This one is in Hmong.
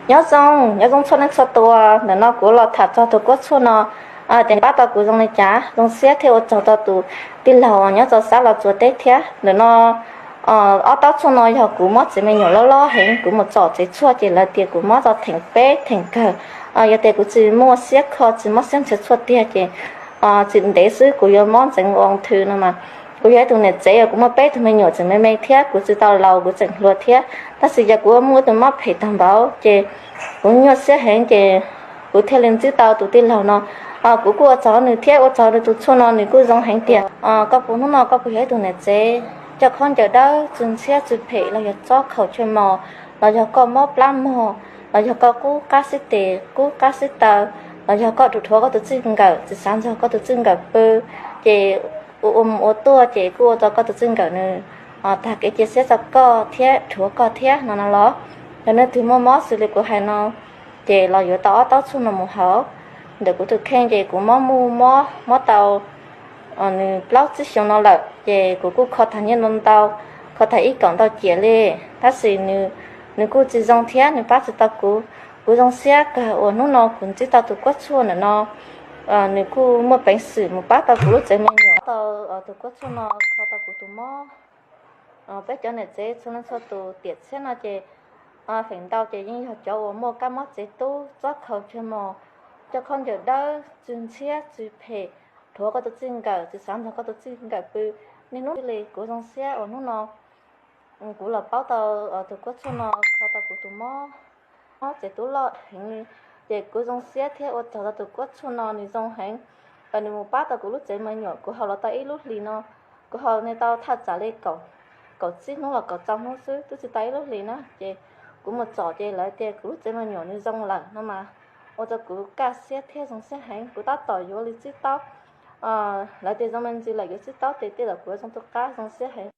Nyob zoo, nyob zoo txhua leej txhua tus. Ntawm no kuv los tham txog tus kuab tshuaj no, tias pab tau kuv zoo li cas. Zoo siab thiab ua tsaug rau tus tij laug nyob rau sab Los Tsuas teb thiab. Ntawm no ob taub tshuaj no yog kuv mob tsev me nyuam loj loj heev, kuv mus tsom tsev tshuaj ces lawv tias kuv mob rau theem peb theem kawg. Yog tias kuv tsis muaj siab kho, tsis mob siab nrhiav tshuaj tiag ces tsis ntev xwb kuv yuav mob ntxeev ua thwv no mas. Kuv yog ib tug niam tsev uas kuv muaj peb tug me nyuam tseem me me thiab kuv tsis tau laus, kuv tseem hluas thiab. Tab sis yog kuv muaj ib tug mob phem tag npaum ces kuv nyuaj siab heev ces kuv thiaj li ntsib tau tus tij laug no. Kuv kuj ua tsaug nws thiab ua tsaug nws tus tshuaj no, nws kuj zoo heev tiag. Koj puas, hnub no koj puas yog ib tug niam tsev coj khaub ncaws dawb, tsw ntxhiab tsw phem, los yog txob khaus tshuaj mos, los yog koj mob plab mog, los yog koj qub qab xib tes qub qab xib taw, los yog koj dhuav koj tus txij nkawm, tsis xav nrog koj tus txij nkawm pw, ces ua ua mus ua tuaj ces kuj ua rau koj tus txij nkawm nws tag kev cia siab rau koj thiab dhuav koj thiab no no los? Yog leej twg muaj mob xws li kuv hais no ces los yuav tau ob taub tshuaj no mus haus. Ntawm kuv tus kheej ces kuv mob muj mob, mob tau nws plaub tsib xyoos no lawm ces kuv kuj kho tag nyiaj ntau ntau, kho tag ib kaum ntau ciam li, tab sis nws kuj tsis zoo thiab nws pab tsis tau kuv. Kuv zoo siab kawg uas hnub no kuv ntsib tau tus kuab tshuaj ntawm no. Nws kuj muaj peev xwm mus pab tau kuv lub tsev me nyuam, tau tus kuab tshuaj no kho tau kuv tus mob. Peb cov niam tsev txhua leej txhua tus tiam tshiab no ces feem ntau ces yeej yog cov uas muaj kab mob tsev tub, txob khaus tshuaj mos, coj khaub ncaws dawb, tsw ntxhiab tsw phem, dhuav koj tus txij nkawm, tsis xav nrog koj tus txij nkawm pw. Niaj hnub li kuv zoo siab uas hnub no kuv los paub tau tus kuab tshuaj no kho tau kuv tus mob, mob tsev tub loj heev li. Ces kuv zoo siab thiab ua tsaug rau tus kuab tshuaj no, nws zoo heev. Nws mus pab tau kuv lub tsev me nyuam, kuv haus los tau ib lub hlis no, kuv haus nws tau thaj tsam li kaum tsib hnub los kaum rau hnub xwb, twb tsis tau ib lub hlis na. Ces kuv mus tsom ces lawv tias kuv lub tsev me nyuam nws zoo lawm no mas, ua rau kuv kaj siab thiab zoo siab heev. Kuv tab tom yuav li tsib taub, lawv tias zoo me ntsis lawm, yuav tsib taub ces tej zaum kuv yuav zoo tu qab, zoo siab heev.